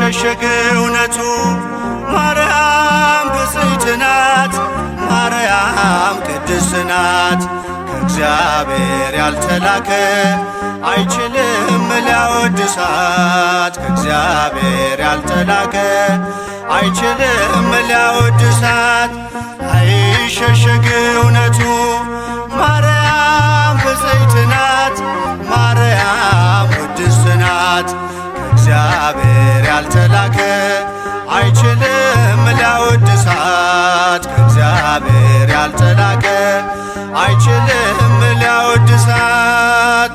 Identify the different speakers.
Speaker 1: አይሸሸግ እውነቱ ማርያም ብፅዕት ናት፣ ማርያም ቅድስት ናት። ከእግዚአብሔር ያልተላከ አይችልም ሊያወድሳት፣ ከእግዚአብሔር ያልተላከ አይችልም ሊያወድሳት። አይሸሸግ እውነቱ ማርያም ብፅዕት ናት፣ ማርያም ቅድስት ናት። ከእግዚአብሔር ያልተላከ አይችልም ሊያወድሳት፣ ከእግዚአብሔር ያልተላከ አይችልም ሊያወድሳት።